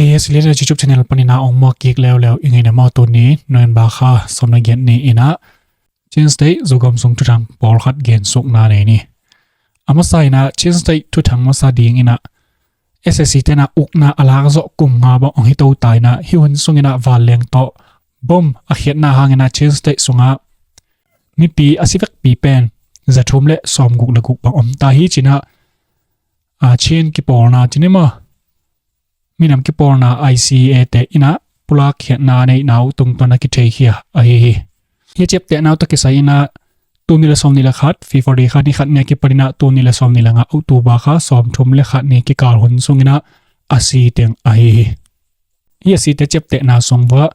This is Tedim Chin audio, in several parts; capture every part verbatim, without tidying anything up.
Hi, Silian YouTube channel panin ah ong muak kik leuleu ing ei maw. Tuni November kha sawm le giat ni in ah Chin State Zogam sung thuthang pawlkhat gensukna nei ni. A masa in ah Chin State thuthang masa ding in ah S A C te'n ah ukna a lak zawh kum nga bang ong hi to ta in ah hih hun sung in ah vanleng tawh bom a khiatna hang in ah Chin State sungah mipi a si vekpi pen za thum le sawm guk le guk bang om ta hi ci in ah, a, Chin kipawlna ci ni maw, minam kipawlna I C A te in ah pulak khiatna neihna uh tungtawn a kitheikhia ahi hi. Hih ciaptehna uh tawh kisai in ah tul nih le sawm nih le khat, February kha ni khat ni a kipan in ah tul nih le sawm nih le nga, October kha sawm thum le khat ni kikal hun sung in ah a si teng ahi hi. Hih a site ciaptehna sung uah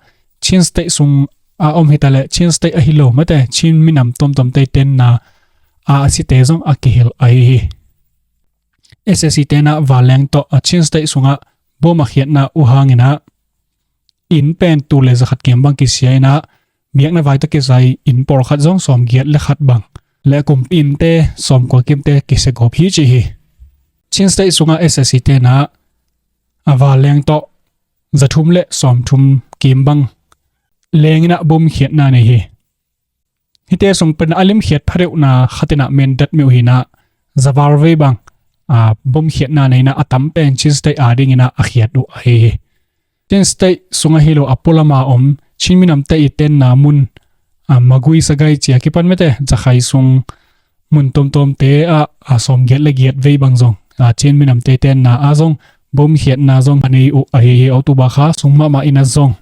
Chin State sung a om hi ta leh Chin State ahi lo mate Chin minam tuamtuam te tenna a, a site zong a kihilh ahi hi. S A C te'n ah vanleng tawh a Chin State sungah bom a khiatna uh hang in ah inn pen tul le za khat kim bang kisia in ah biakna vai tawh kisai inn pawlkhat zong sawm giat le khat bang le kumpi innte sawm kua kimte kisia gawp hi ci hi. Chin State sungah S A C te'n ah a vanleng tawh za thum le sawm thum kim bang leng in ah bom khiatna nei hi. Hihte sung pan a limkhiat phadeuhna khat in ah Mindat myo hi in ah za val vei bang, a, bom khiatna nei in ah a tam pen Chin State a ding in ah a khiat uh ahi hi. Chin State sung ahi lo a pualam a om Chin minamte i tenna mun, a, Magway Sagaing ci a kipan mate Jakhai sung mun tuamtuamte ah, a, sawm giat le giat vei bang zong, a, Chin minamte tenna ah zong bom khiatna zong a nei uh ahi hi. October kha sung mahmah in ah zong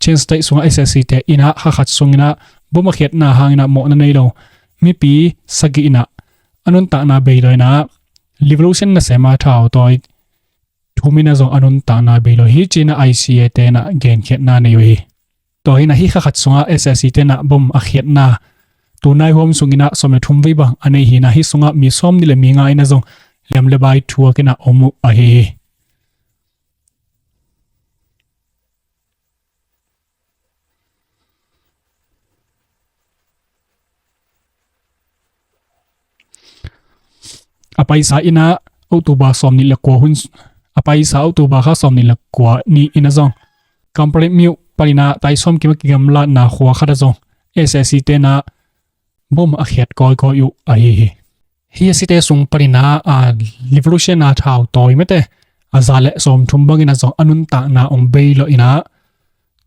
Chin State sungah S A C te in ah kha khat sung in ah bom a khiatna hang in ah mawhna nei lo mipi sagih in ah a nuntakna bei lo in ah revolution nasem a thautawi thum in ah zong a nuntakna bei lo hi ci in ah I C A te'n ah genkhiatna nei uh hi. Tua hi in ah hih kha khat sungah S A C te'n ah bom a khiatna tunai huam sung in ah sawm le thum vei bang a nei hi in ah hih sungah mi sawm nih le mi nga in ah zong liam le bai thuak in ah om uh ahi hi. A paisa in ah October sawm nih le kua hun, a paisa October kha sawm nih le kua ni in ah zong Kampret myo panin ah tai sawm kim a kigamlatna khua khat ah zong S A C te'n ah bom a khiat kawikawi uh ahi hi. Hih a site sung panin ah, a, revolution a thautawi mate a za le sawm thum bang in ah zong a nuntakna ong bei lo in ah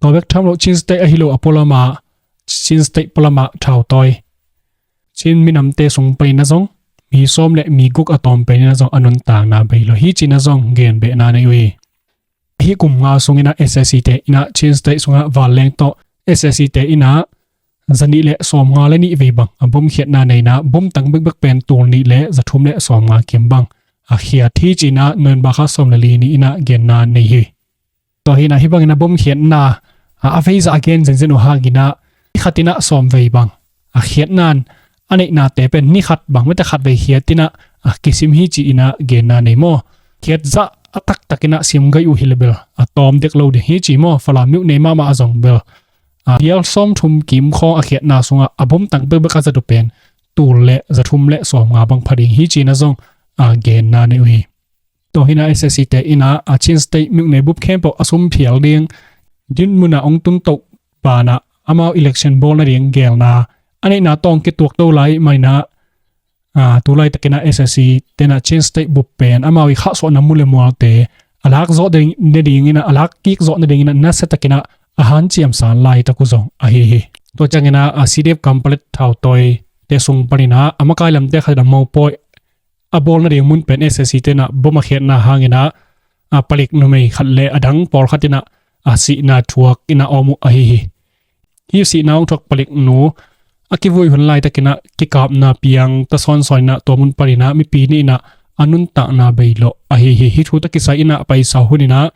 tua bek tham lo Chin State ahi lo a pualam ah Chin State pualam ah thautawi Chin minamte sung panin ah zong mi sawm le mi guk a tawm pen in ah zong a nuntakna bei lo hi ci in ah zong genbehna nei uh hi. Hih kum nga sung in ah S A C te in ah Chin State sungah vanleng tawh S A C te in ah za nih le sawm nga le nih vei bang a bom khiatna nei in ah bom tang bekbek pen tul nih le za thum le sawm nga kim bang a khiat hi ci in ah November kha sawm le li ni in ah genna nei hi. Tua hi in ah hih bang in ah bom khiatna, a, a vei zah a gen zenzen uh hang in ah ni khat in ah sawm vei bang a khiatna in a neihnate pen ni khat bang mate khat vei khiat in ah, a, kisim hi ci in ah genna nei maw. Khiat zah a taktak in ah sim gai uh hi le bel a tawm dek lo ding hi ci maw. Falam myo nei mahmah a zong bel, a, bial sawm thum kim khawng a khiatna sungah a bom tang bekbek a zat uh pen tul le za thum le sawm nga bang pha ding hi ci in ah zong, a, genna nei uh hi. Tua hi in ah S A C te in ah, a, Chin State myo nei bup khempeuh a sum phial ding dinmun ah ong tun toh banah amau election bawl nading gelna a neihna tawh ong kituak to lai manin ah, a, tu laitak in ah S A C te'n ah Chin State bup pen amau i khahsuahna mu le mualte a lak zawh ding, ne ding in ah, a lak kik zawh nading in ah nasia tak in ah a hanciam san laitak uh zong ahi hi. Tua ciang in ah, a, C D F Kampalet thautawi te sung panin ah a makai lamte khat in ah mopawi a bawl nading mun pen S A C te'n ah bom a khiatna hang in ah, a, palik numei khat le a dang pawlkhat in ah, a, sihna thuak in ah om uh ahi hi. Hih sihna ong thuak palik nu a kivui hun laitak in ah kikapna piang ta sawnsawn in ah tua mun panin ah mipi nih in ah a nuntakna bei lo ahi hi. Hih thu tawh kisai in ah a paisa hun in ah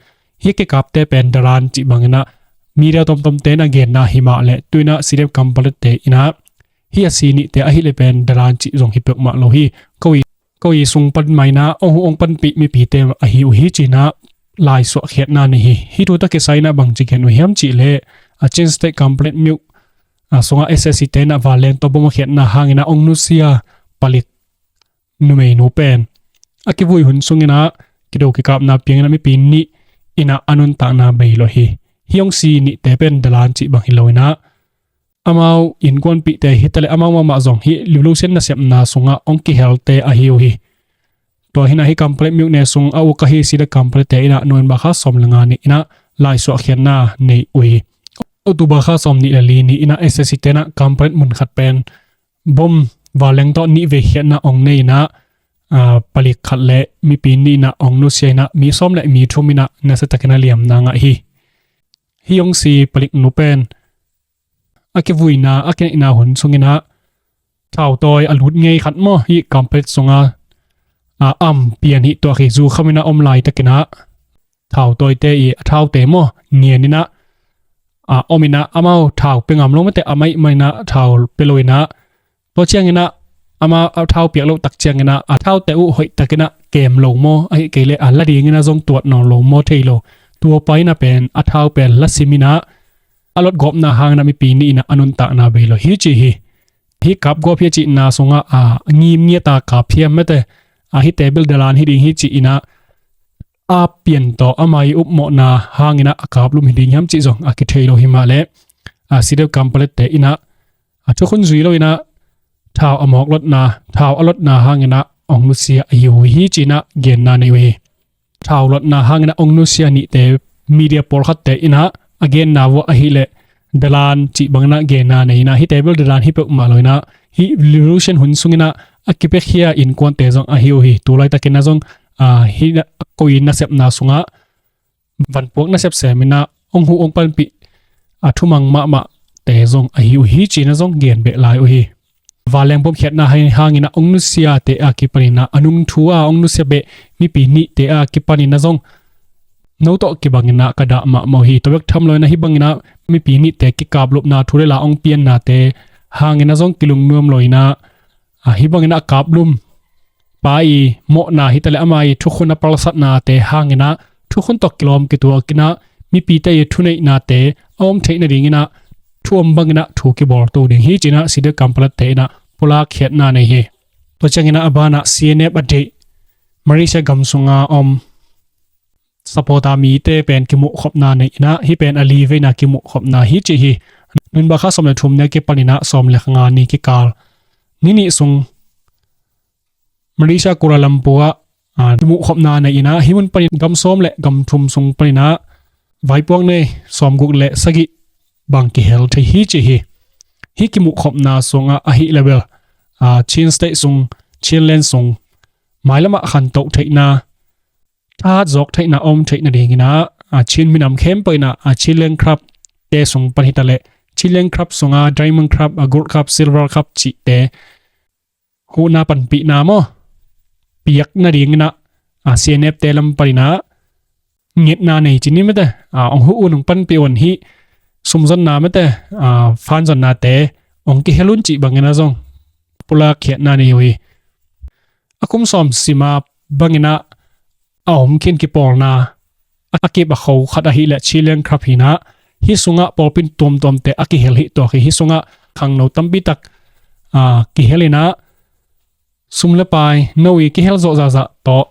hih kikapte pen daran cih bang in ah media tuamtuamte in ah genna hi mah leh tu in ah C D F Kampalet te in ah hih a si nihte ahih leh pen daran cih zong hi peuhmah lo hi. Ko i, ko i sung pan mah in ah ong huh ong panpih mipite ahi uh hi ci in ah laisuah khiatna nei hi. Hih thu tawh kisai in ah bangci gen uh hiam cih leh, a, Chin State Kampalet myo, a, sungah S A C te'n ah vanleng tawh bom a khiatna hang in ah ong nusia palik numeinu pen a kivui hun sung in ah kido kikapna piang in ah mipi nih inah a nuntakna bei lo hi. Hih hong si nihte pen dalan cih bang hi lo inah amau innkuanpihte hi taleh amau mahmah zong hih revolution nasepna sungah hong kihelte ahi uh hi. Tua hinah hih Kampalet myone sung a uk ahi Cedar Kampalet-te inah November kha sawm le nga ni inah laisuahkhiatna nei uh hi. October kha sawm nih le li ni inah S S C-te inah Kampalet mun khat pen bom vanleng tawh nih veikhiatna hong nei inah palik khat le mipi nih inah hong nusia inah mi sawm le mi thum inah nasiatakin a liamna ngah hi. Hih hong si palik nu pen a kivuina a kineihna hun sung inah thautawi a lut ngei khat maw hih Kampalet sunga a am pian hih tuak hi. Zu kham inah om laitak inah thautawite i a thaute maw ngian inah a om inah amau thau pia ngam lo mate a maihmah inah thau pia lo inah tua ciang inah ama a thau piak loh tak ciang inah a thaute uh hoih tak inah kem lo maw ahi kei le a la ding inah zong tuat nawn lo maw thei lo. Tua pa inah pen a thau pen la sim inah a lotgawpna hang inah mipi nih inah a nuntakna bei lo hi ci hi. Hih kapgawp hi a cihna sungah a ngim ngiata kap hiam mate a hihte bel dalan hi ding hi ci inah a pian tawh ama i upmawhna hang inah a kaplum hi ding hiam cih zong a kithei lo hi mah leh a Cedar Kampalet-te inah a thukhun zui lo inah thau a mawk lotna thau a lotna hang inah hong nusia ahi uh hi ci inah genna nei uh hi. Thau lotna hang inah hong nusia nihte media pawlkhatte inah a genna vuah ahih leh dalan cih bang inah genna nei inah hihte bel dalan hi peuhmah lo inah hih revolution hun sung inah a kipiakhia innkuante zong ahi uh hi. Tu laitakin ah zong a hih a koi nasepna sungah vanpuak nasep sem inah hong huh hong panpih a thumang mahmahte zong ahi uh hi ci inah zong gen beh lai uh hi. Vanleng bom khiatna hang inah hong nusiate a kipan inah a nungthu a hong nusia beh mipi nihte a kipan inah zong no tawh kibang inah ka dah mahmah uh hi. Tua bek tham lo inah hih bang inah mipi nihte kikaplupna thu le la hong piannate hang inah zong kilungnuam lo inah a hih bang inah a kaplum pa i mawhna hi taleh ama i thukhun a palsatnate hang inah thukhun tawh kilawm kituak inah mipite i thuneihnate a om theih nading inah thu om bang inah thu kibawlto ding hi ci inah Cedar Kampalet-te inah pulak khiatna nei hi. Tua ciang inah a banah C N F a deih Malaysia gam sunga om supporter mite pen kimuhkhopna nei inah hih pen a li veina kimuhkhopna hi ci hi. November kha sawm le thum ni a kipan inah sawm le nga ni kikal ni nih sung Malaysia Kuala Lumpur ah a kimuhkhopna nei inah hih mun panin gam sawm le gam thum sung pan inah vaipuak nei sawmguk le sagih bang kihel thei hi ci hi. Hih kimuhkhopna sungah ahih leh bel a Chin State sung Chinland sung mailamah khantoh theihna thahat zawk theihna om theih nading inah a Chin minam khempeuh inah a Chinland Club-te sung pan hi taleh Chinland Club sunga Diamond Club a Gold Club Silver Club cihte huhna panpihna maw piak nading inah a C N F-te lam pan inah ngetna nei ci ni mate a hong huh un hong panpih un hih sumzonna mate a fanzonnate hong kihel un cih bang inah zong pulak khiatna nei uh hi. A kum sawm sima bang inah a om khin kipawlna a kip a kho khat ahih leh Chinland Club hi inah hih sungah pawlpi tuamtuamte a kihel hi tuak hi. Hih sungah khangno tampi tak a kihel inah sum le pai no i kihel zawh zahzah tawh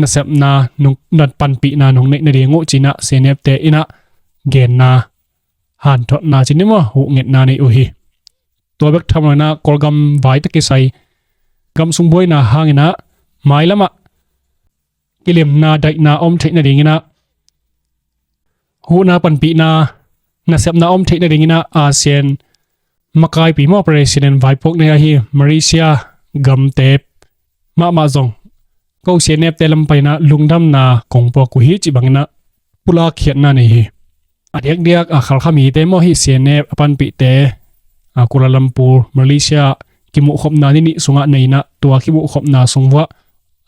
nasepna nung na panpihna nong neih nading uh ci inah C N F-te inah genna hanthotna ci ni maw huh ngetna nei uh hi. Tua bek tham lo inah Kawlgam vai tawh kisai gam sung buaina hang inah mailamah kilemna daihna om theih nading inah huhna panpihna nasepna om theih nading inah ASEAN makaipi maw president vaipuak nei ahi Malaysia gamte mahmah zong ko C N F-te lam pan inah lungdamna kong puak uh hi cih bang inah pulak khiatna nei hi. A diakdiak a Khalkha mite maw hih C N F a panpihte a Kuala Lumpur Malaysia kimuhkhopna ni nih sungah nei inah tua kimuhkhopna sung vuah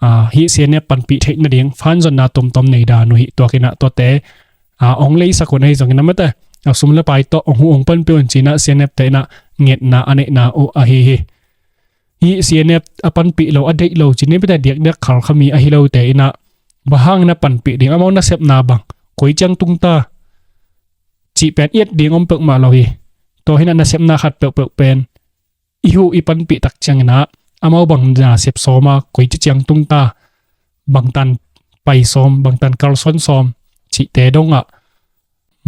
a hih C N F panpih theih nading fanzonna tuamtuam nei dan uh hi. Tua kinah tuate a hong leisak un ahi zong inah mate a sum le pai tawh hong huh hong panpih un ci inah C N F-te inah ngetna a neihna uh ahi hi. Hih C N F a panpih lo a deih lo ci ni mate diakdiak Khalkha mi ahi lote inah bang hang inah panpih ding amau nasepna bang koi ciang tung ta cih pen i et ding om peuhmah lo hi. Tua hinah nasepna khat peuhpeuh pen i huh i panpih tak ciang inah amau bang nasep sawm a koi ci ciang tung ta bangtan pai sawm bangtan kalsuan sawm cihte dongah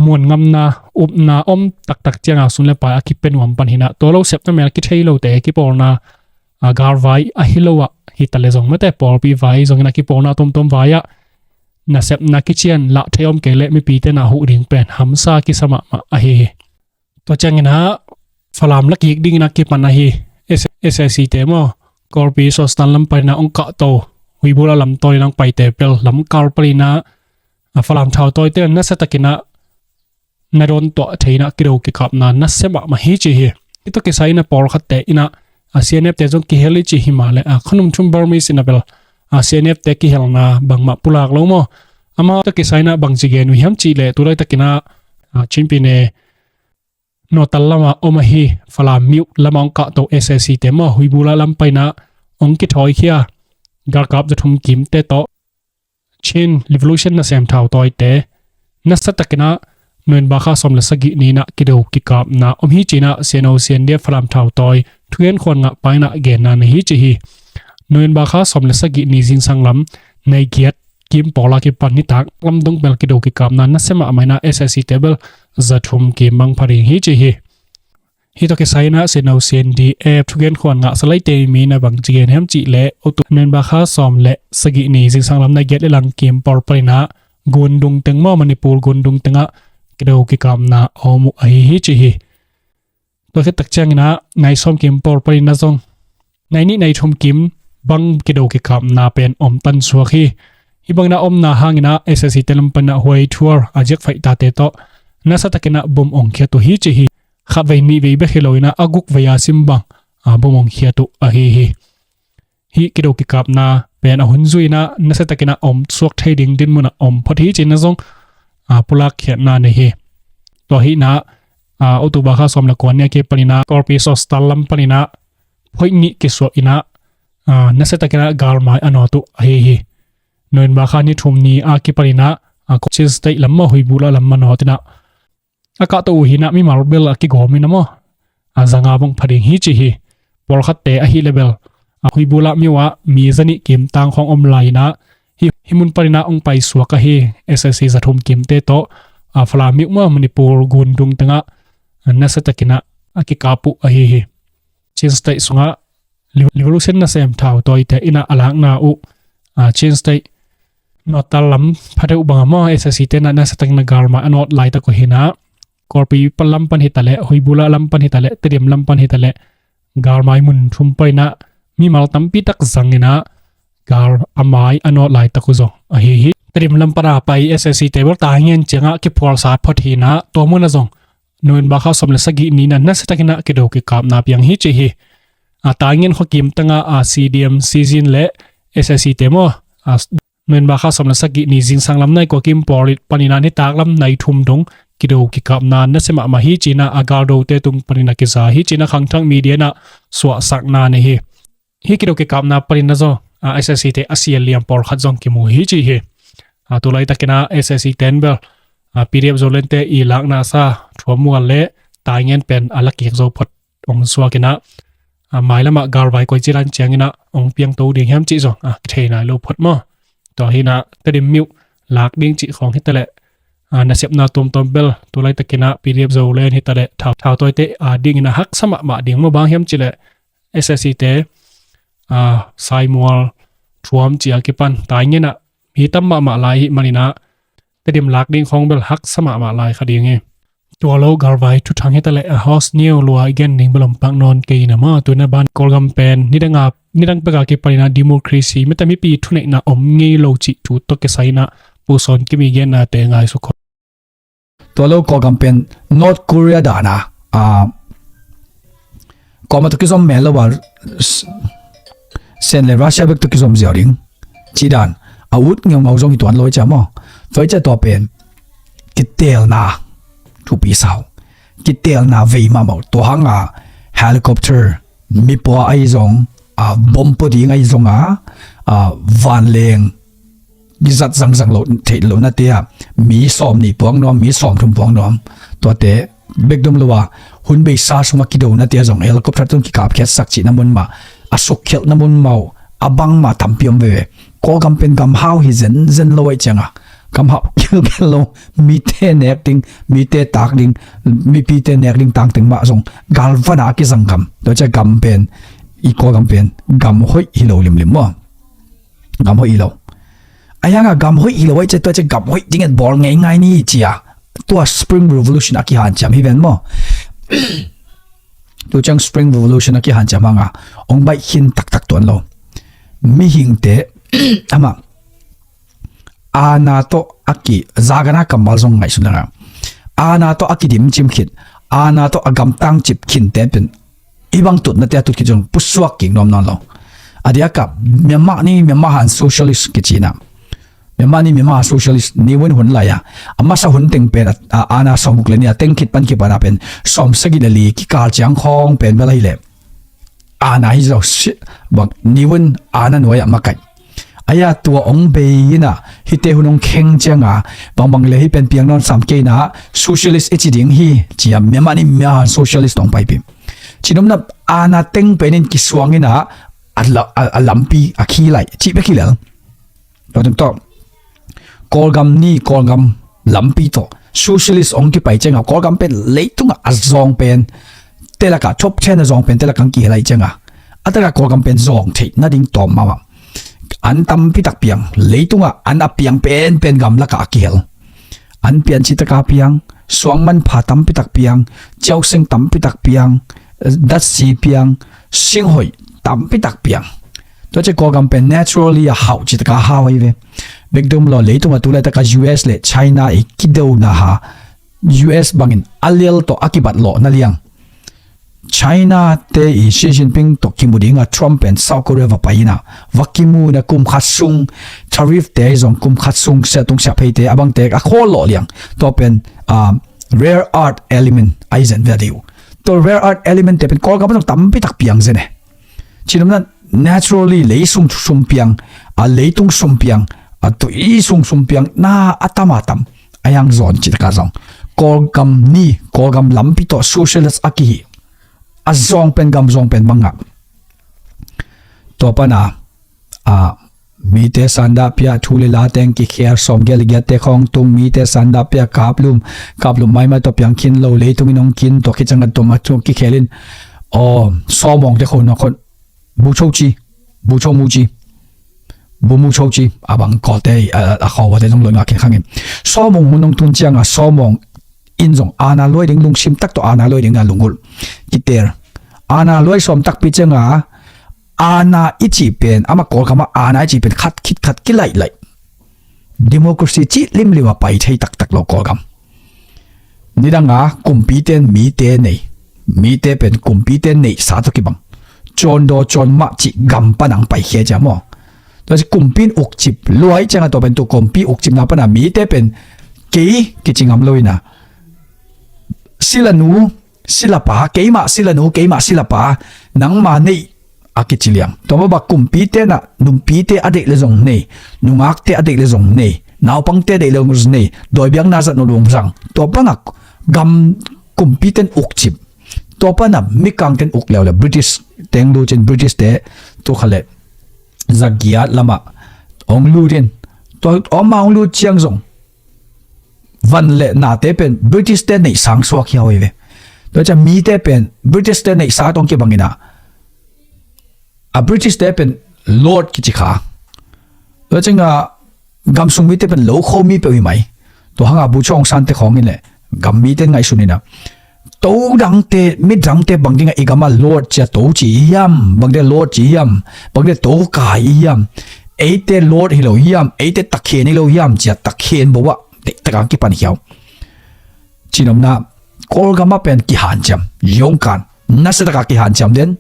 muan ngamna, upna om taktak cianga sun le pai a kipia nuam pan hinah, tua lo sepna mel kithei lote kipawlna, a, galvai ahi lo ah hita le zong mate pawlpi vai zongin a kipawlna tomtom vai ah nasepna kician lah thei om kei le mipi tenah huh ding pen hamsa kisa mahmah ahi hi. Tua cianginah Falam la kik dinginah kipan ahi. S-, S A C te maw, Kawlpi Sostan lam paninah ong kahto, Huibula lam tawninah ong paite pel lamkal paninah, a, Falam thautawite nasiatakinah na dawn tuah theinah kido kikapna nasia mahmah hi ci hi. Hih tawh kisai inah pawlkhatte inah, a, C N F te zong kihel i ci hi mah le, a, khanum thum Burmese inah bel, a, C N F te kihelna bangmah pulak lo maw? Amah tawh kisai inah bangci gen uh hiam cih leh tu laitakinah, a, Chinpi ne Nawtal lama om ahi Falam miuh lama ong kahto S A C te maw, Huibula lam paninah ong kithawikhia galkap zathum kimte tawh Chin Revolution nasem thautawite nasiatakinah November kha sawm le sagih ninah kido kikapna om hi cinah C N O C N D F Falam thautawi thugen khuan ngah painah genna na hi ci hi. November kha sawm le sagih ni zingsang lam nai giat kim pawla kipan nitak lam dong bel kido kikapna nasia mahmah inah S A C te bel zathum kim bang pha ding hi ci hi. Hih tawh kisai inah C N O C N D F thugen khuan ngah salaite mi na bangci gen hiam cih leh, otu November kha sawm le sagih ni zingsang lam nai giat le lang kim pawl paninah Gundung teng maw, Manipur Gundung tengah kido kikapna om uh ahi hi ci hi. Tua khit tak cianginah nai sawm kim pawl paninah zong nai nih nai thum kim bang kido kikapna pen om tan suak hi. Hih banginah omna hanginah S A C te lam paninah Huai Thuar a ziak faih tate tawh nasiatakinah bom ong khiat uh hi ci hi. Khatvei nihvei bek hi loinah a gukvei a sim bang, a, bom ong khiat uh ahi hi. Hih kido kikapna pen a hun zuinah nasiatakinah om suak thei ding dinmunah om phot hi cinah zong, a, pulak khiatna nei hi. Tua hinah, a, October kha sawm le kua ni a kipaninah Kawlpi Sostan lam paninah phoih nih kisuah inah, a, nasiatakinah galmai a nawt uh ahi hi. November kha ni thum ni a kipaninah, a, Chin State lam maw, Huibula lam a nawt inah a kahto uh hinah mimal bel a kigawm inah maw, a, zanga bang pha ding hi ci hi. Pawlkhatte ahi le bel, a, Huibula miuh ah mi zanih kim tang khawng om lai inah hih, hih mun paninah ong paisuak ahi S A C zathum kimte tawh, a, Falam miuh maw, Manipur Gundung tengah, a, nasiatakinah a kikap uh ahi hi. Chin State sungah Revolution nasem thautawite inah a lakna uh, a, Chin State Nawtal lam pha deuh banga maw, S A C tenah nasiatakinah galmai a nawt laitak uh hinah Kawlpi lam pan hitaleh, Huibula lam pan hitaleh, Tedim lam pan hitaleh, galmai mun thum paninah mimal tampi tak zanginah gal a mai a nawt laitak uh zong ahi hi. Tedim lam pana pai S A C te bel Taingen ciangah kiphualsa phot hinah tua munah zong November kha sawm le sagih ninah nasiatakinah kido kikapna piang hi ci hi. A, Taingen khuakim tengah, a, C D M Sizin le S A C te maw, a, November kha sawm le sagih ni zingsang lam nai kua kim pawl paninah nitak lam nai thum dong kido kikapna nasia mahmah hi cinah a galdote tung paninah kiza hi cinah khangthak media inah suahsakna nei hi. Hih kido kikapna paninah zong, a, S A C te a sia liam pawlkhat zong kimu hi ci hi. A, tu laitakinah S A C ten bel, a, P D F Zolandte i lakna sa Thuamual le Taingen pen a lakik zo phot ong suakinah, a, mailamah galvai koi cilan cianginah ong piangto ding hiam cih zong, a, kithei nai lo phot maw. Tua hinah Tedim miuh lak ding cih khawng hitaleh, a, nasepna tuamtuam bel tu laitakinah P D F Zoland hitaleh thau, thautawite a dinginah haksa mahmah ding maw, bang hiam cihleh S A C te, a, Saimual, Thuam ci a kipan Taingenah mi tam mahmah lai hi maninah Tedim lak ding khawng bel haksa mahmah lai kha ding hi. Tua lo galvai thuthang hitaleh a host neu lua i gen ding bel om pak nawn kei inah maw, tuna ban Kawlgam pen nidanga, nidang peka kipaninah democracy mete mipi thuneihna om ngei lo cih thu tawh kisai inah Pu Sawn Kimi gennate ngaisuk khawm. Tua lo Kawlgam pen North Korea dana, a, kawma tawh kizom mel lo a, s-, Sen le Russia bek tawh kizom ziau ding cih dan a ut ngeungau zong hi tuan lo i cia maw. Tua i cia tua pen kitelna thupi sau, kitelna vei mahmah uh. Tua hanga helicopter, mipua ahi zong, a, bom pua ding ahi zonga, a, vanleng gizat zangzang lo theih lo nate ah mi sawm nih puak nuam, mi sawm thum puak nuam, tuate bek dom lo a hun beisa sungah kido nate ah zong helicopter tun kikapkhiatsak cihna mun mah, a sukkhelhna mun mah uh a bangmah tampi om veve. Kawlgam pen gam hau hi zenzen lo aih cianga Kam hau kilkel lo, mite nek ding, mite tak ding, mipite nek ding tangteng mah zong galvan a kizang gam. Tua ciang gam pen, i Kawlgam pen gam hoih hi lo limlim maw. Gam hoih hi lo. Ahi hanga gam hoih hi lo ahih ciang tua ciang gam hoih ding et bawl ngeingai ni ci a, tua Spring Revolution a kihanciam hi ven maw. Tu ciang Spring Revolution a kihanciam hanga hong baih khin taktak tuan lo. Mihingte amah aana tawh a ki, zagana kammal zong ngaihsun langa, aana tawh a kidimcim khit, aana tawh a gamtang cip khinte pen i bang tutnate a tut khit zong pusuak kik nuam nawn lo. A diak a Myanmar ni Myanmar han socialist kici na, Myanmar ni Myanmar socialist ni win hun lai a, a masa hun teng pen a, a, aana sawmguk le nih a teng khit pan khit pana pen sawmsagih le li kikal ciang khawng pen bel ahileh aana hi zo si, bang ni win aana nuai ah makaih. Ahi a tua hong bei ina, hihte hun hong kheng cianga bangbang le hih pen piang nawn sam kei na, socialist i ci ding hi ci a, Myanmar ni Myanmar socialist hong paipih. Cinopna aana teng penin kisuang ina, a la-, a, a lampi a khi lai cih bek hi lel. Tua teng tawh Kawlgam ni Kawlgam lampi tawh socialist hong kipai cianga Kawlgam pen leitungah a zawng pen telakah top ten a zawng pen telakah hong kihel ahih cianga a takah Kawlgam pen zawng theih nading tawm mahmah. An tampi tak piang, leitungah an a piang penpen gam lakah a kihel. An pian citaka piang, suang manpha tampi tak piang, ciauseng tampi tak piang, datsi piang, singhoih tampi tak piang. Tua ciang Kawlgam pen naturally a hauh citaka hau ahi ve. Bek dum lo, leitungah tu laitaka U S le China i kidona ha, U S bangin a lial tawh a kibat lawh na liang. China te i Xi Jinping tawh kimu dinga Trump pen South Korea va pai ina, va kimu ina kum khat sung, tariff te zong kum khat sung sia tung sia phei te a bangte a khawl lawh liang. Tua pen, ah, rare earth element ahi zen ve a diu. Tua rare earth element te pen Kawlgam zong tampi tak piang zen e. Cinopna naturally lei sung sum piang, a leitung sum piang, a tui sung sum piang na a tam a tam. A yang zawn citaka zong Kawlgam ni, Kawlgam lampi tawh socialist a kihi. A zawng pen gam zawng pen bangah. Tua pana, a, mite sanda pia thu le la teng kikhel sawmgiat le giat te khawng tung, mite sanda pia kaplum, kaplum maimai tawh piang khin lo, leitung in hong kin tawh khicang a tom a tung kikhelin. Aw, sawmawng te khawng na khawng. Bu cho ci, bu cho mu ci, bu mu cho ci, a bang Kawlte, a, a khawvate zong loi ngah khin khangin. Sawmawng mun hong tun cianga sawmawng in zong aana luai ding lungsim tak tawh aana luai ding na lungulh. Kiter. Aana luai sawm takpi cianga aana i cih pen, ama Kawlgama aana i cih pen khat khit khat kilaih laih. Democracy cih limlim a pai thei taktak lo Kawlgam. Nidanga kumpite in mite nei, mite pen kumpite neihsa tawh kibang. Cawndaw cawn mah cih gam pana hong paikhia cia maw. Tua ci kumpi in ukcip luai cianga tua pen tu kumpi ukcipna pana mite pen kei kici ngam lo ina. Sila nu, sila pa, keimah sila nu, keimah sila pa, nangma neih a kici liang. Tua mah bang kumpite na, numpite a deih le zong nei, nungakte a deih le zong nei, naupangte a deih le zong nei, dawibiakna zat nolung zang. Tua bangah gam kumpite in ukcip. Tua pana mikangte in uk leuleu, British teng lu cin British te tu kha le zagiat lamah hong lut in. Tua hong ma hong lut ciang zong van le nate pen British te neih sang suak hiau hi ve. Tua ciang mite pen British te neihsa tawh kibang ina, a British te pen Lord kici kha. Tua cianga gamsung mite pen lo kho mi peuh hi mai. Tua hanga bu chawng sante khawng in le gam mite ngaihsun ina, to dangte, mi dangte bang dinga i gama Lord cia to ci hiam, bangte Lord ci hiam, bangte to kai hiam, eite Lord hi lo hiam, eite takhen hi lo hiam cia takhen bo ah, taktak a kipan hiau. Cinopna, Kawlgama pen kihanciam, yongkan, nasiataka kihanciam den,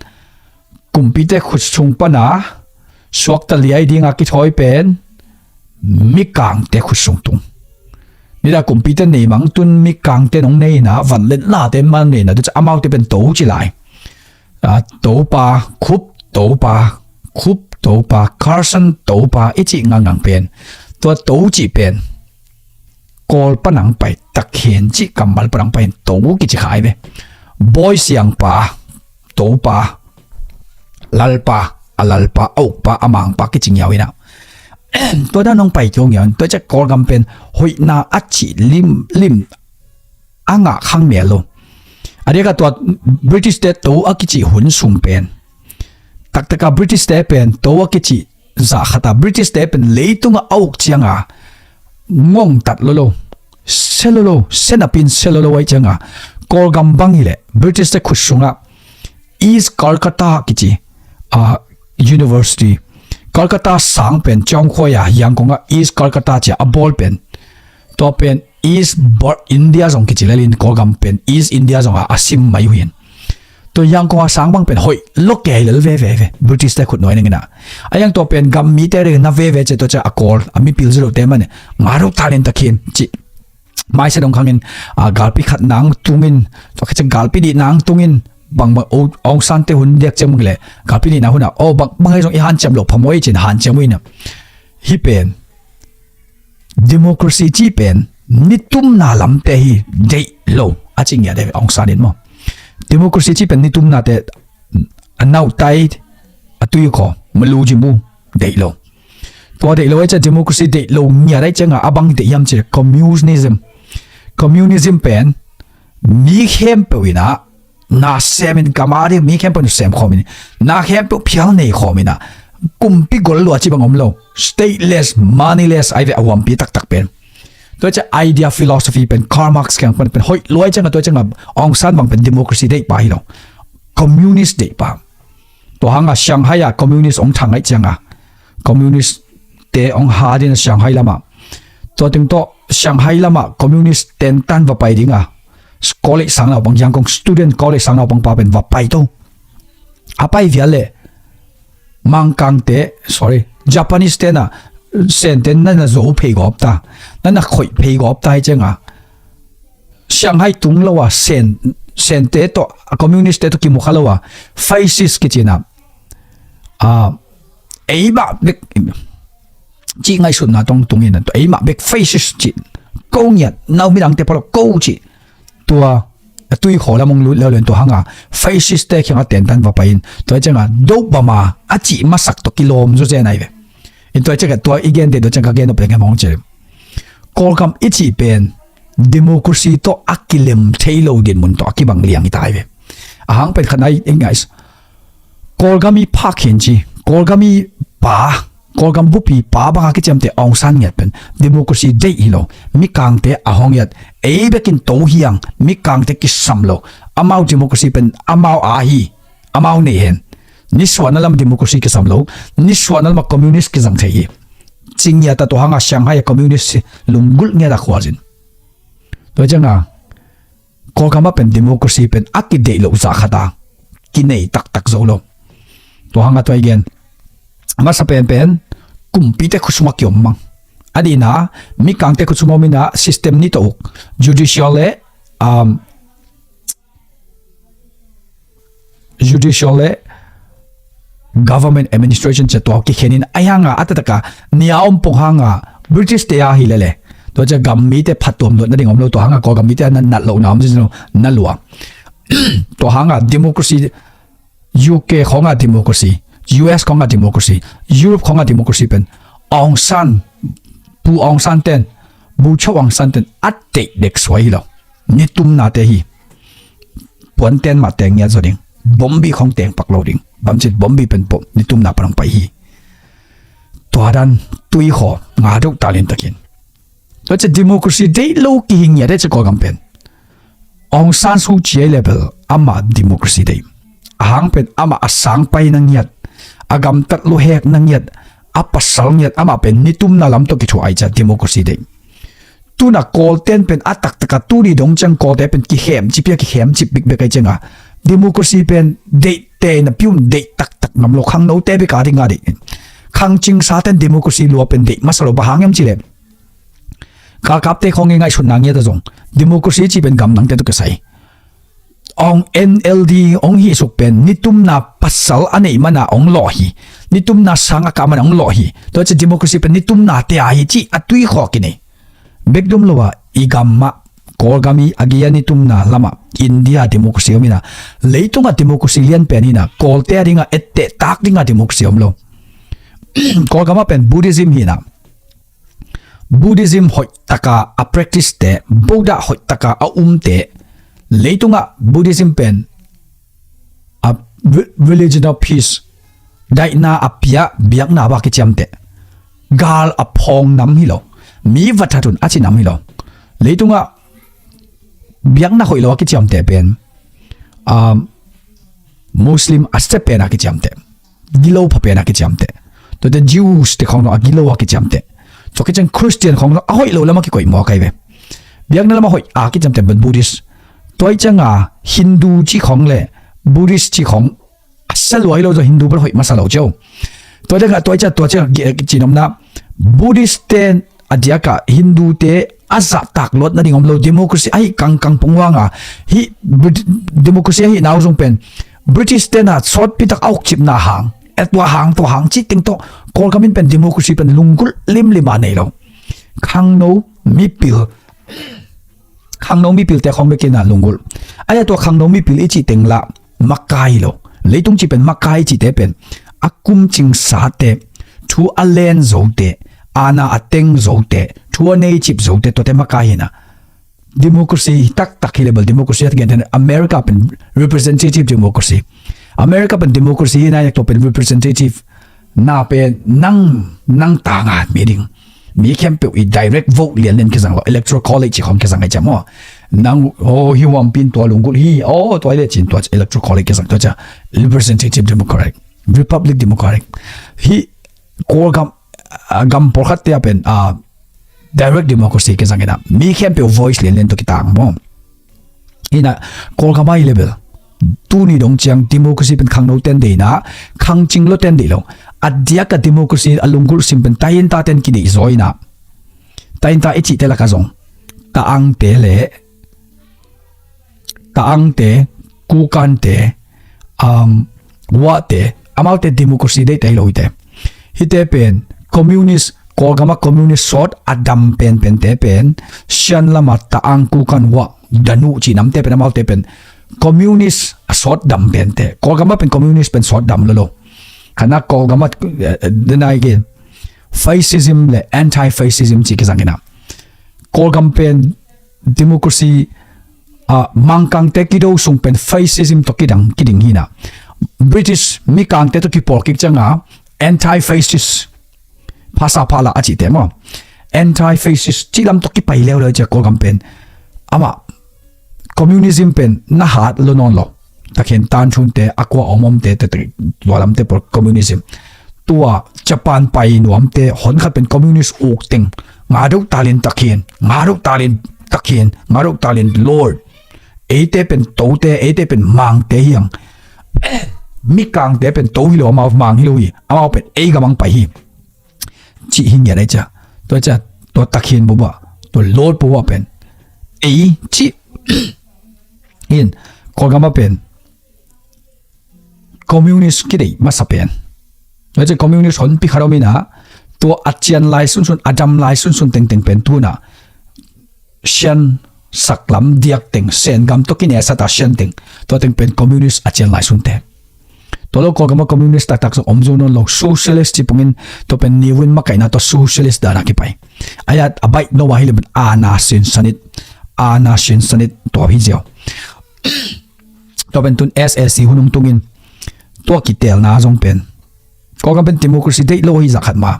kumpite khutsung pana suakta liai dinga kithawi pen mikangte khutsung tung. Nida kumpite nei mang tun mikangte nong neina, van le nate man neina, tu ca amaute pen to ci lai. A, Topa, Khup Topa, Khup Topa, Carson Topa i cih ngangang pen, tua to cih pen Kawl panang pai, takhen cih kammal panang pai in to kici kha ai ve. Bawi Siangpa, Topa, Lalpa, a Lalpa, a Ukpa, a Mangpa kici ngiau ina. Tua dan hong pai kio ngian, tua ciang Kawlgam pen hoihna a cih limlim a ngah khang mel lo. A diakah tua British te to a kici hun sung pen, taktaka British te pen to a kici zah khata British te pen leitungah a uk cianga ngongtat lo lo, se lo lo, se napin se lo lo ai cianga Kawlgam bang hileh British te khut sungah East Calcutta kici a university, Calcutta sang pen ciangkhuai a Yangon ah East Calcutta cia a bawl pen, tua pen East India zong kici lelin Kawlgam pen East India zong a a sim mai uh hin. Tua Yangon a sang bang pen hoih lo kei lel veve ve British te khut nuai ningin ah. A yang tua pen gam mite ri na veve cia tua cia a Kawl a mipil zilo te mane nga ro talin takin ci. Maise dong khangin a galpi khat nang tungin, tua khat cia galpi di nang tungin, bang bang Aung San te hun diak ciang bang le galpi di nang hun a o bang bang ai zong i hanciam lo phamoi cin hanciam uina. Hi pen democracy ci pen nitumna lamte hi deih lo a ci ngiat e Aung San in maw. Democracy ci pen nitumnate a nautai a tuikhaw malu jimu deih lo. Tua deih lo ai cia democracy deih lo ngiat ai cianga a bang deih hiam ci communism. Communism pen mi khempeuh inah na semin gam a ding mi khempeuh na sem khawmin na khempeuh phial nei khawmin ah kumpi gol lua ci bang om lo, stateless, moneyless ai ve a huampi taktak pen. Tua cia idea philosophy pen Karl Marx kiang pen hoih luai cianga tua cianga Aung San bang pen democracy deih pa hi lo, communist deih pa. Tua hanga Shanghai a communist ong thang ai cianga communist te ong ha dina Shanghai lama, tua ting tawh Shanghai lama communist tentan va pai dinga college sang naupang Yangon student college sang naupang pa pen va pai to. A pai vial le Mangkangte, sorry, Japanese tena Sente nana zo phei gawp ta, nana khoih phei gawp ta hi cianga Shanghai tung lo a Sen, Sente tawh a communist te tawh kimukha lo a fascist kicina a eimah bek ci ngaihsutna tong tungin a eimah bek fascist ci ko ngiat nau midangte palo ko ci tua a tuikhaw lam ong lut leuleu in tua hanga fascist te khianga tentan va pai in tua cianga dobama a cih masak tawh kilawm zawzen ai ve. In tua cianga tua i gente tua cianga gen nop leng hemawng cih Kawlgam i cih pen democracy tawh a kilem thei lo dinmun tawh a kibang liang i tai ve. A hang pen khat nai i ngais Kawlgam i phak hin ci Kawlgam i pa Kawlgam bupi pa banga kiciamte Aung San ngiat pen democracy deih hi lo. Mikangte a hong ngiat ei bekin to hiang mikangte kisam lo. Amau democracy pen amau a hi. Amau nei hen. Nisuahna lam democracy kisam lo. Nisuahna lam communist kizang thei hi. Cingiata tua hanga Shanghai communist lunggulh ngiata khuazin. Tua cianga Kawlgam a pen democracy pen a kideih loh zah khata kinei taktak zo lo. Tua hanga tua i gen masa penpen kumpite khutsunga kiom mang. A dihna mikangte khutsunga om ina system ni tawh uk judicial le um, judicial le government administration cia tua kikhenin a hianga a tataka nia om pong hanga British te a hi lele tua cia gam mite phattuam luat nading om lo tua hanga Kawlgam mite a na nat lohna om zin lo na lua. Tua hanga democracy U K khonga democracy, U S khonga democracy, Europe khonga democracy pen Aung San, Pu Aung San ten, Bu Cho Aung San ten a teih dek suai hi lo. Nitumna te hi. Puan ten mah teng ngiat zaw ding. Bombi khong teng pak lo ding. Bamcit bombi pen pom nitumna pan hong pai hi. Tua dan tui khaw nga deuh talin takin tua cia democracy deih lo kihi ngiat e cia Kawlgam pen. Aung San Suu Kyi level ama democracy deih. A hang pen ama a sangpai na ngiat, a gamtat luhek na ngiat, a pasal ngiat ama pen nitumna lam tawh kithuah ai cia democracy deih. Tuna Kawlten pen a taktaka tuni dong ciang Kawlte pen kikhem cipia kikhem cip bikbek ai cianga democracy pen deih tei na piun deih taktak ngam lo khangnote bika ding a deih. Khangcingsa ten democracy lua pen deih masa lo bang hang hiam cileh. Kalkapte khong i ngaihsutna ngiata zong democracy ci pen gamdangte tawh kisai. Ong N L D ong hihsuk pen nitumna pasal a neih mana ong lawh hi. Nitumna sang a kah mana ong lawh hi. Tua cia democracy pen nitumna te a hi ci a tui khawk i nei. Bekdum lo a i gam mah Kawlgam i a gei a nitumna lamah India democracy om ina leitunga democracy lian pen ina Kawlte a dinga etteh tak dinga democracy om lo. Kawlgam ah pen Buddhism hi na, Buddhism hoih taka a practice te, Buddha hoih taka a umte, leitungah Buddhism pen a re-, religion of peace, daihna a pia, biakna bang a kiciamteh, gal a phawng nam hi lo, mi va that un a ci nam hi lo. Leitungah biakna hoih lo a kiciamteh pen, um, Muslim a sia pen a kiciamteh, gilo pha pen a kiciamteh. Tuate Jews te khawng lo a gilo a kiciamteh. Tua kiciang Christian khawng lo a hoih lo lam a kikoih mawk ahi ve. Biakna lam a hoih a kiciamteh pen Buddhist. Tua cianga Hindu ci khawng le Buddhist ci khawng a sia lua hi lo, tua Hindu bel hoih masa lo ciau. Tua cianga, tua cianga, tua cianga, ci nomna Buddhist ten a diaka Hindu te a zahtak luat nading om lo, democracy ahi kangkang pungwanga, hi Brit-, democracy ahi nau zong pen British tena sawtpitak a ukcipna hang, a tua hang, tua hang cih teng tawh Kawlgam in pen democracy pen lunggulh limlim a nei lo. Khangno mipil, khangno mipil te khawng bekina lunggulh. Ahi a tua khangno mipil i cih teng lah makai lo. Leitung cih pen makai cihte pen a kumcing sate, thu a len zote, aana a teng zote, thu a nei cip zote, tuate makai hi na. Democracy taktak hi le bel democracy a gentehna America pen representative democracy. America pen democracy hi na, tua pen representative na pen nang, nang tanga mi ding. Mi khempeuh i direct vote lianlian kizang lo, electoral college khawng kizang ai ciam aw. Nang, oh, hi huampin tua lunggulh hi, oh, tua i le cin tua electoral college kizang tua cia representative democratic, republic democratic. Hi Kawlgam, ah, gam pawlkhat te a pen, ah, direct democracy kizang ina, mi khempeuh voice lianlian tua kitang maw. Ina, Kawlgam a i le bel tuni dong ciang democracy pen khangno ten deih na, khangcing lo ten deih lo. A diaka democracy a lunggulh sim pen tainta ten kideih zaw ina. Tainta i cihte laka zong, Taangte le, Taangte, Kukante, um, Wahte, amaute democracy deihte hi lo hite. Hite pen communist, Kawlgam a communist sawt a dam penpente pen Shan lama Taang, Kukan, Wah, Danu cih namte pen amaute pen communist a sawt dam pente. Kawlgam a pen communist pen sawt dam lo lo. Khana Kawlgam a, eh, denai ke fascism le anti-fascism cih kizang ina. Kawlgam pen democracy, ah, Mangkangte kido sung pen fascism tawh kidang, kiding hi na. British mikangte tawh kipawl kik cianga anti-fascist, phasa phala a cihte maw, anti-fascist cih lam tawh kipai leuleu cia Kawlgam pen. Amah communism pen na hat lo nawn lo. Takhen tanthunte, a kua omomte, te, te, tua lamte pawl communism. Tua Japan pai nuamte hon khat pen communist uk teng. Nga deuh talin takhen, nga deuh talin takhen, nga deuh talin Lord. Eite pen tote, eite pen mangte hiang. Mikangte pen to hi lo, amau mang hi lo hi. Amau pen ei gamang pai hi. Cih hi ngiat ai cia. Tua cia, tua takhen buba, tua Lord buba pen ei cih. In, Kawlgam a pen communist kideih masa pen. Tua cia communist honpi khat om ina, tua a cian lai sunsun, a dam lai sunsun tengteng pen tuna Shan saklam diak teng, Sen gam tawh kinesata Shan teng, tua teng pen communist a cian lai sunte. Tua lo Kawlgam a communist taktak zong om zo nawn lo, socialist ci pungin tua pen niwin makaihna tua socialist dana kipai. Ayat a baih no a hi le pen aana sinsanit, aana sinsanit tua hi ziau. Tua pen tun S A C hun hong tungin tua kitelna zong pen Kawlgam pen democracy deih lo hi zah khat ma.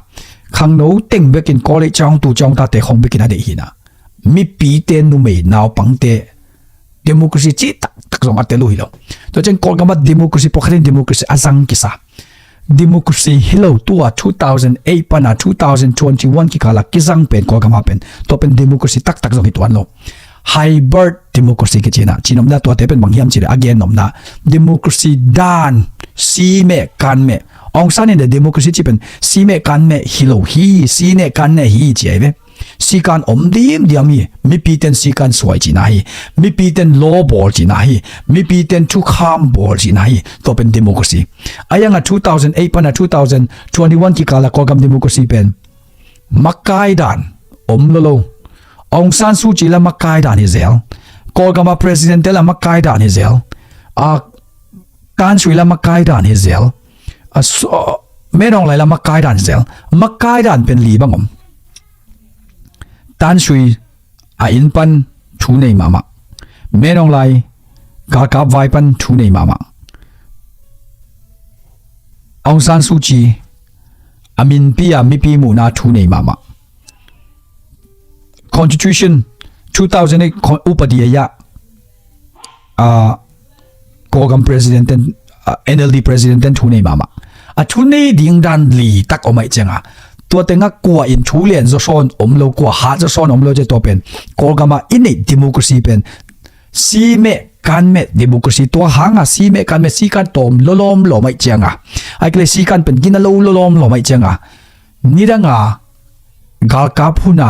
Khangno teng bekin college ciang tu ciang tate khong bekin a deih hi na. Mipite, numei naupangte democracy cih taktak zong a tel uh hi lo. Tua ciang Kawlgam a democracy, pawlkhatin democracy a zang kisa. Democracy hi lo tua two thousand eight pana two thousand twenty-one kikala kizang pen Kawlgam a pen tua pen democracy taktak zong hi tuan lo. Hybrid democracy kici na, ci nopna tuate pen bang hiam ci le a gen nopna, democracy dan, si meh kan meh. Aung San in the democracy ci pen si meh kan meh hi lo hi, si meh kan meh hi ci ai ve. Sikan om dimdiam hi. Mipiten sikan suai cihna hi. Mipiten lawbawl cihna hi. Mipiten thukham bawl cihna hi. Tua pen democracy. A yanga two thousand eight pana two thousand twenty-one kikala Kawlgam democracy pen makai dan om lo lo. Aung San Suu Kyi la makai dan hi zel. Kawlgama president te la makai dan hi zel. A Tan Sui la makai dan hi zel. A so, Min Aung Hlaing la makai dan zel, makai dan pen li bang om. Than Shwe a inn pan thu nei mahmah. Min Aung Hlaing galkap vai pan thu nei mahmah. Aung San Suu Kyi a minpi a mipi muhna thu nei mahmah. Constitution two thousand eight con-, upadi a ya, ah, Kawlgam president ten, ah, N L D president ten thu nei mahmah. A thu nei ding dan li tak om aih cianga, tua tengah kua in thu lian zaw sawn om lo, kua hat zaw sawn om lo ci, tua pen Kawlgam a i neih democracy pen si meh kan meh democracy, tua hanga si meh kan meh, si kan tawm lawlawm lawm aih cianga, ahih kei leh si kan pen gina lo lawlawm lawm aih cianga, nidanga galkap huna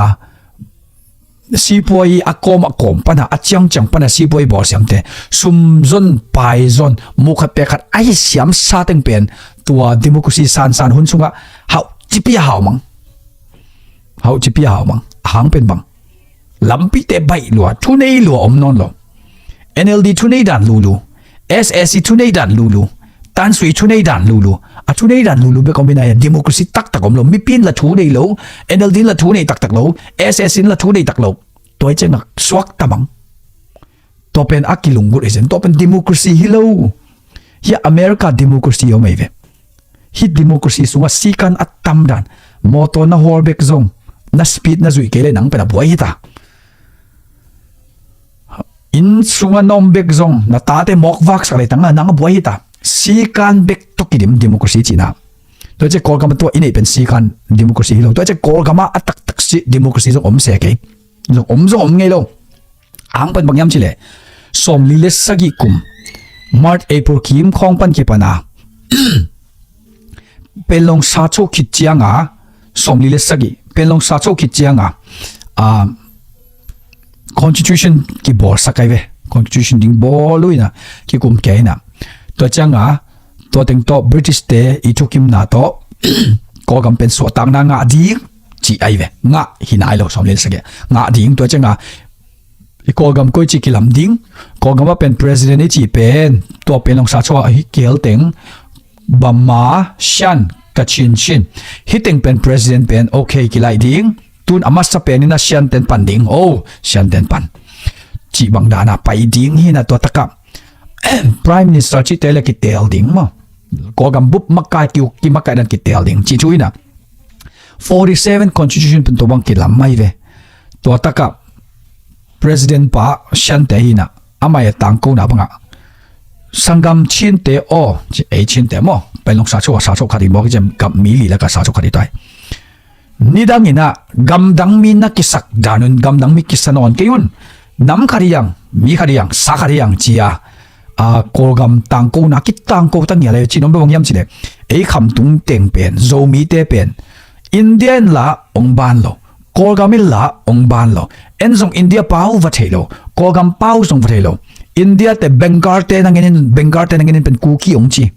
sipuai a kawm a kawm pana, a ciangciang pana sipuai bawlsiamte sum zon pai zon, mu khat pek khat a hi siamsa teng pen tua democracy sansan hun sungah hauh cipi a hau mang. Hauh cipi a hau mang. A hang pen bang, lampite baih lua, thu nei lua om nawn lo. N L D thu nei dan lulu, S A C thu nei dan lulu, Than Shwe thu nei dan lulu. A thu nei dan lulu bek om hi na, democracy taktak om lo. Mipi in la thu nei lo, N L D in la thu nei taktak lo, S A C in la thu nei tak lo. Tua hi ciangah suak ta mang. Tua pen a kilunggulh hi zen. Tua pen democracy hi lo. Hih America democracy om ahi ve. Hih democracy sungah sikan a tam dan, mawtaw na hawl bek zong, na speed na zuih kei leh nang pen a buai hi ta. Inn sungah na om bek zong, na tate mawk vaksak leh tangah nang a buai hi ta. Sikan bek tawh kidim democracy cihna. Tua ciah Kawlgam a tua i neih pen sikan democracy hi lo. Tua ciah Kawlgam ah a taktak si democracy zong om se kei. Zong om zong om ngei lo. Ang pan bang hiam cih leh, sawmli le sagih kum, March, April kim khawng pan kipana, Panglong sa cho khit cianga, sawmli le sagih, Panglong sa cho khit cianga, ah, constitution kibawlsak ahi ve. Constitution ding bawl uh ina, kikum kei ina. Tua cianga, tua teng tawh British te i thukimna tawh Kawlgam pen suahtakna ngah ding cih ahi ve. Ngah hi nai lo, sawmli le sagih. Ngah ding, tua cianga i Kawlgam koici kilam ding, Kawlgam ah pen president i cih pen tua Panglong sa cho ah hi kihel teng, Bama, Shan, Kachin, Chin, hih teng pen president pen okay kilaih ding. Tun a masa pen ina Shan ten pan ding. Oh, Shan ten pan cih bang dana pai ding hi na, tua takah Prime Minister cihte le kitel ding maw. Kawlgam bup makai kiuk, kimakai dan kitel ding cih thu ina. Forty seven constitution pen tua bang kilam mai ve. Tua takah president pa Shan te hi na, amah a tangkona bangah, sanggam Chin te aw, ci, ei Chin te maw, Panglong sa cho, sa cho khat hi maw, kicem gam mi li lakah sa cho khat hi tai. Nidang ina gamdang mi na kisak dan un, gamdang mi kisa nawn kei un. Nam khat hi ang, mi khat hi ang, sa khat hi ang ci a, a, Kawlgam tangkona kitangko ta ngial e. Cih nop bang hiam cih leh, ei khamtung teng pen, Zomite pen India in la ong ban lo, Kawlgam in la ong ban lo. En zong India pau va thei lo, Kawlgam pau zong va thei lo. India te Bengal te na ngen in, Bengal te na ngen in pen Kuki ong ci.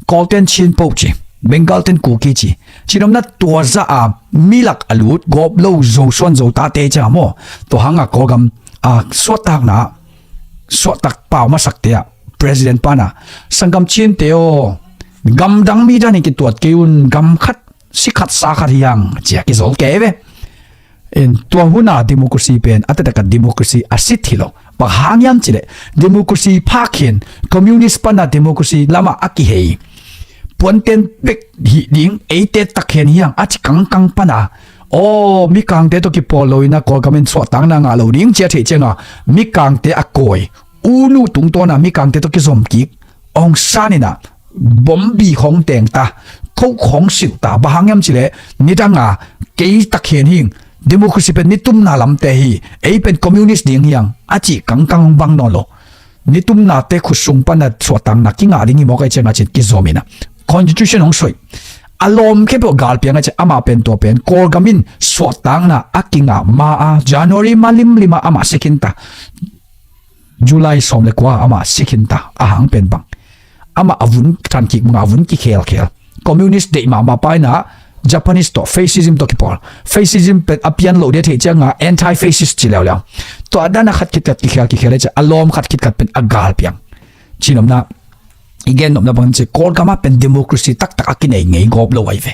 Kawl ten Chin po ci, Bengal ten Kuki ci. Cih nopna tua zah a mi lak a lut gawp lo Zo suan Zo tate ciang maw. Tua hanga Kawlgam, a, suahtakna, suahtak pau masakte ah president pana, sanggam Chin te aw, gamdang mi dan in kituat kei un, gam khat, si khat, sa khat hi ang, ci a kizol kei ve. In tua huna democracy pen a taktak a democracy a sit hi lo. Bang hang hiam cih leh, democracy phak khin, communist pana democracy lamah a kihei puanten bek hi ding, eite tak hen hi ang a ci kangkang pana, aw, Mikangte tawh kipawl lo ina Kawlgam in suahtakna ngah lo ding ci a theih cianga, Mikangte a kawi, U Nu tungtawna Mikangte tawh kizom kik, Aung San ina bombi khong teng ta, Coke khong silh ta. Bang hang hiam cih leh, nidanga kei tak hen hing, democracy pen nitumna lamte hi, ei pen communist ding hi ang a cih kangkang hong bang nawn lo. Nitumnate khut sung pana suahtakna kingah ding hi mawk ahi cianga cin kizom ina, constitution hong suih. A lawm khempeuh galpiang ahi ciang, amah pen tua pen Kawlgam in suahtakna a kingah ma a, January ma limlima amah si khin ta. July sawm le kua amah si khin ta, a hang pen bang, amah a vun thankik banga vun kikhelkhel. Communist deih mahmah pa ina Japanese tawh, fascism tawh kipawl. Fascism pen a pian loh dia theih cianga anti-fascist ci leuleu. Tua dana khat khitkhat kikhel kikhel ahi ciang, a lawm khat khitkhat pen a galpiang. Cih nopna, i gen nopna bang ci, Kawlgam ah pen democracy taktak a kinei ngei gawp lo ahi ve.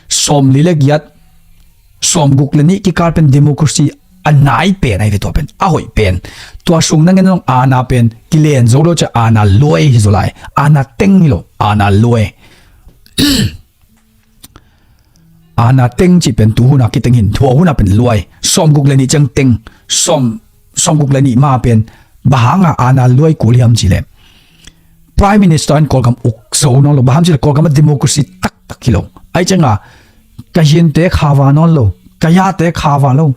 Sawmli le giat, sawmguk le nih kikal pen democracy a nai pen ahi ve, tua pen a hoih pen. Tua sung na ngen zong aana pen kilen zo lo ci a, aana luai hi zaw lai. Aana teng hi lo, aana luai. Aana teng cih pen tu hun a kiteng hi in, tua hun a pen luai. Sawmguk le nih ciang teng, sawm, sawmguk le nih ma pen bang hang a aana luai kul hiam cih leh, Prime Minister in Kawlgam uk zo nawn lo. Bang hang hiam cih leh Kawlgam ah democracy taktak hi lo. Ahi ciang a Kayinte kha va nawn lo, Kayate kha va lo,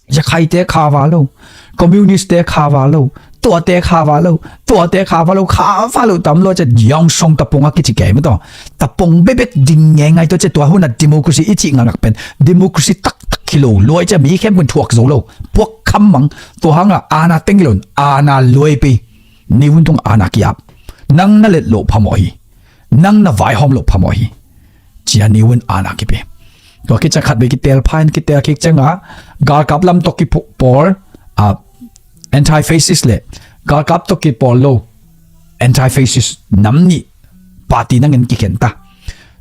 Yakhaite kha va lo, Communist te kha va lo, tuate kha va lo, tuate kha va lo, kha va lo tam lua ci a, Yawngsong Tapung a kici kei mah tawh. Tapung bekbek ding ngeingai tua ci a, tua hun a democracy i cih ngakngak pen democracy taktak hi lo, luai ci a, mi khempeuh in thuak zo lo. Puak kham mang, tua hang a aana teng hi lo in, aana luai pei. Ni vun tung aana ki-ap. Nang na let loh phamawh hi. Nang na vaihawm loh phamawh hi. Ci a ni vun aana kipia. Tua khit ciang khat vei kitel pha in, kitel khit ciang a galkap lam tawh kipawl, a, anti-fascist le galkap tawh kipawl lo anti-fascist nam nih party na ngen kikhen ta.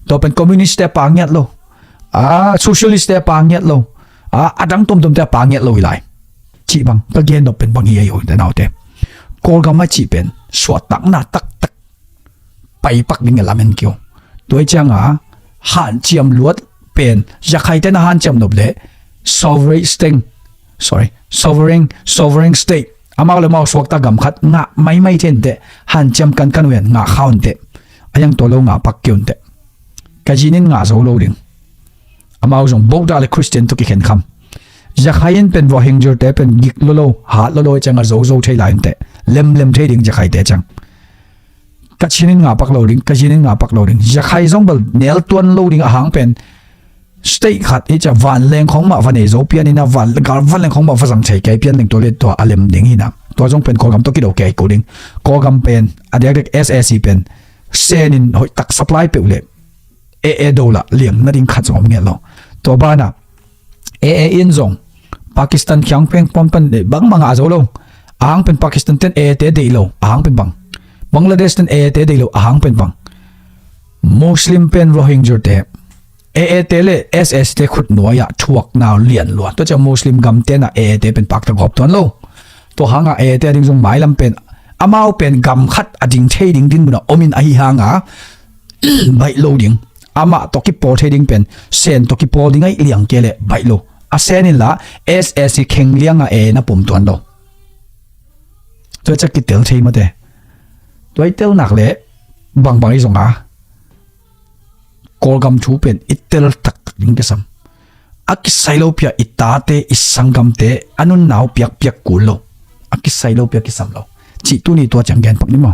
Tua pen Communist te a pang ngiat lo, a, Socialist te a pang ngiat lo, a, a dang tuamtuam te a pang ngiat lo hi lai. Cih bang ka gen nop pen bang hi a, i u te nau te. Kawlgam a cih pen suahtakna taktak paipak ding a lamen kei uh. Tua hi ciang a hanciam luat pen, Yakhaite na hanciam nop leh sovereign state, sorry, sovereign, sovereign state, amau le amau suakta gam khat ngah maimai thei in teh, hanciam kankan uh hen, ngah kha un teh. A hiang tua lo ngah pak kei un teh. Kayin in ngah zo lo ding. Amau zong Buddha le Christian tawh kikhen kham. Yakhai in pen Rohingya te pen gik lolo, hat lolo hi ciang a zozo thei lai in teh. Lemlem thei ding Yakhaite ciang. Kachin in ngah pak lo ding, Kayin in ngah pak lo ding. Yakhai zong bel nel tuan lo ding a hang pen state khat hi ciang vanleng khong mah va nei zo pian in a, van, gal vanleng khong mah va zang thei kei pian leng tua le tua a lem ding hi na. Tua zong pen Kawlgam tawh kido kei ko ding. Kawlgam pen a diakdiak S A C pen Sen in hoih tak supply peuh leh A A do lah liang nading khat zong om ngiat lo. Tua banah A A in zong Pakistan kiang peng pom pan, eh, bangmah ngah zo lo. A hang pen Pakistan ten A A te deih lo. A hang pen bang, Bangladesh ten A A te deih lo. A hang pen bang, Muslim pen Rohingya te A A te le S A C te khutnuai ah thuak nau lian lua. Tua ciang Muslim gam tenah A A te pen pakta gawp tuan lo. Tua hangah A A te a ding zong mailam pen amau pen gam khat a ding thei ding dinmun ah om in ahi hangah baih lo ding. Amah tawh kipawl thei ding pen Sen tawh kipawl ding ahi liang kei leh baih lo. A Sen in lah S A C kheng liangah A A na pom tuan lo. Tua ciang kitel thei mate. Tua i telnak leh bangbang i zong a Kawlgam thu pen i tel taktak ding kisam. A kisai lo pia i tate, i sanggamte a nunna uh piakpiak kul lo. A kisai lo pia kisam lo. Cih tuni tua ciang gen pak ni maw.